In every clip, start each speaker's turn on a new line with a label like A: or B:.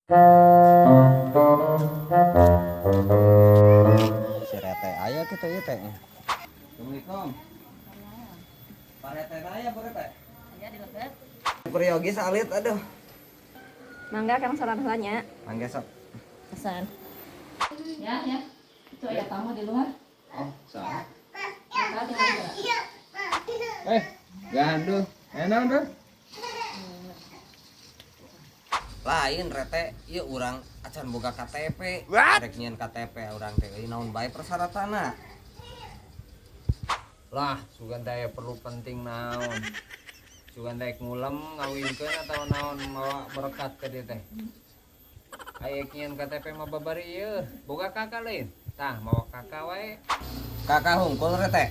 A: Si Rete aya kitu ieu teh. Assalamualaikum. Pak Rete aya, Bu Rete?
B: Aya di lebet.
A: Peryogi salit aduh.
B: Mangga kang saran heula nya.
A: Mangga sok.
B: Pesan. Ya, ya. Itu aya tamu di luar.
C: Oh, salah.
B: Mangga tinggal.
C: Eh, gaduh. Enak tuh.
A: Lain Rete, ieu urang acan boga KTP. Rek nyieun KTP urang teh euy naon bae persyaratanna.
C: Lah, sugan teh perlu penting naon. Sugan teh ngulem ngawinkeun atau naon mawa berkat ke dieu teh. Aya nyieun KTP mah babari ieu. Boga kakak lain. Tah, mawa kakak wae.
A: Kakak hungkul Rete.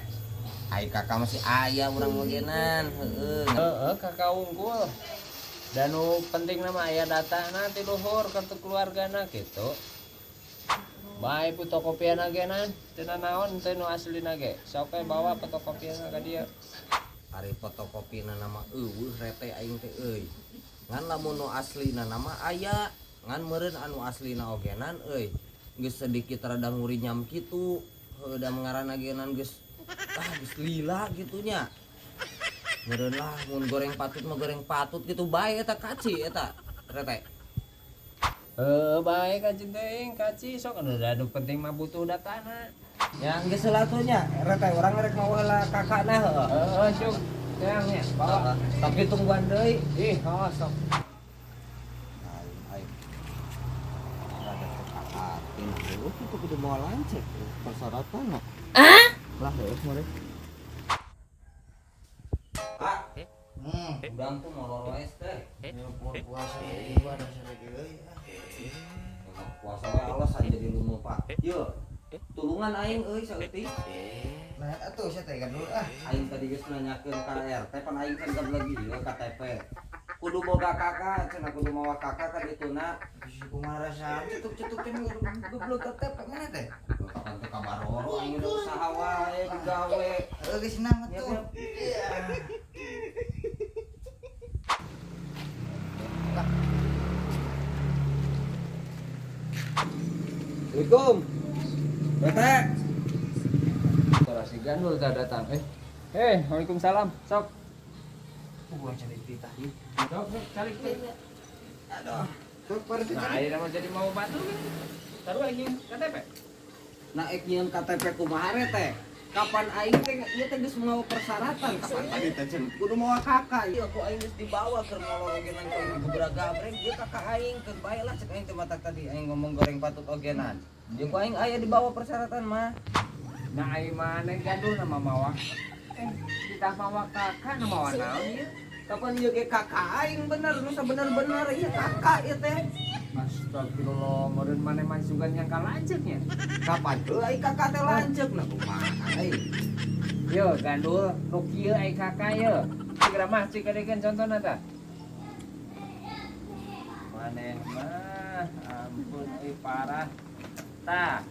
A: Ai kakak masih aya urang mogenan, heeuh.
C: Heeh, kakak unggul. Dan nu penting nama aya datana ti luhur kartu keluargana gitu. Bae fotokopian ge nan, teu naon teu nu aslina ge. Sok we bawa fotokopian ka dieu.
A: Ari fotokopina nama eueuh Rete aing teh euy. Ngan lamun nu aslina nama aya, ngan meureun anu aslina ogenan euy. Geus sedikit rada ngurinyam kitu. Heueuh da ngaranna ge nan geus ah geus lila kitu nya. Meureun lah mun goreng patut mah goreng patut kitu bae eta kaci eta Rete.
C: Heuh, bae kaci teh, kaci sok anu da nu penting mah butuh datana.
A: Ya geus heula tuh nya Rete urang rek mawa heula kakakna heueuh.
C: Heeh, sok. Teang nya, bawa.
A: Tapi tungguan deui.
C: Ih, heuh sok.
A: Aing rada teu kaharti nah heueuh kitu kudu mawa lancek persyaratanna. Ah? Lah heueuh meureun. Pak, udang tuh molor wae teh.
D: Puasa ibadah lagi euy.
A: Puasa wae alasan jadi lumu Pak. Yeuh, tulungan aing euy saeutik.
D: Nah, atuh sia teh dulu ah.
A: Aing tadi geus nanyakeun ka RT pan aing kan gableg ieu KTP. Kudu boga kakak, cenah kudu mawa kakak ka dituna.
D: Bisi kumaha rasaan cetuk-cetuk teh goblok KTP mana teh?
A: Kapan teh kabaroro aing udah usaha wae digawe.
D: Heuh geus senang atuh.
A: Assalamualaikum. Rete.
C: Suara si gandul tak datang. Eh, waalaikumsalam. Sok.
D: Gua cari titah ieu.
C: Sok, sok cari.
D: Aduh. Sok parti
C: Nah, ayeuna mah jadi mau batu kan. Taruh aing KTP.
A: Nah, ek nyieun KTP kumaha Rete? Kapan aing teh ieu teh geus mawa persyaratan kapan tadi teh cenah kudu mawa kakak. Ieu ku aing geus dibawa keur molor ogenan ka gebrag-gabreg ieu kakak aing keur bae lah cek aing teh mata tadi aing ngomong goreng patut ogenan. Ieu ku aing aya dibawa persyaratan mah.
C: Nah, aing maneh gandul nama mawa. Kita mawa kakak na mawa naon ieu?
A: Kapan ieu ge kakak aing bener nu sabener-bener ieu kakak ieu teh.
C: Astagfirullah, meureun maneh mah sugan nyangka lanceuknya.
A: Kapan heuh ai kakak teh lanceuk nah kumaha ai.
C: Yo gandul nu kieu ai kakak ye. Segera mah cik kadekeun contona tah. Maneh mah ampun euy parah. Tah.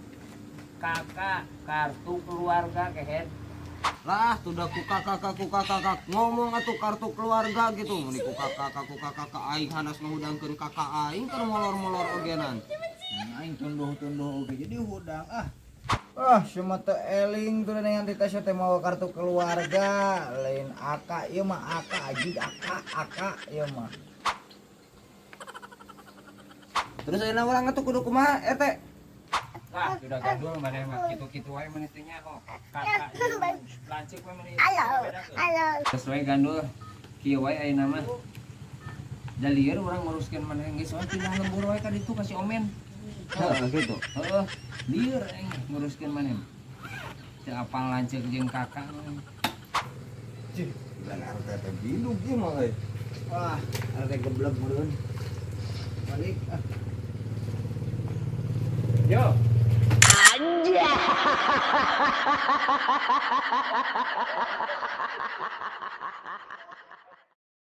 C: Kakak kartu keluarga kehed.
A: Lah tuh ku kakak ku kakak ngomong atuh kartu keluarga gitu mun ku kakak ku kakak aing hanas ngahudangkeun kakak aing keur molor-molor ogenan.
D: Aing tunduh-tunduh oge jadi hudang ah. Ah, cuma teu eling tuh dengan tita sia teh mawa kartu keluarga, lain aka ieu mah aka aji aka aka ieu mah.
A: Terus ayeuna urang atuh kudu kumaha RT?
C: Ah, sudah gandul maneh mah kitu-kitu wae maneh teh nyaho. Kakak lanceuk we maneh. Halo. Geus we gandul kieu wae ayeuna mah. Da lieur urang nguruskeun maneh geus we pindah lembur wae ka ditu ka si Omen.
A: Heeh gitu.
C: Heeh, lieur aing nguruskeun maneh. Teu apal lanceuk jeung kakak.
A: Cih, dan RT teh bidug ieu mah euy.
D: Wah, RT geblek meureun. Balik ah.
C: Yo.
E: Anjay.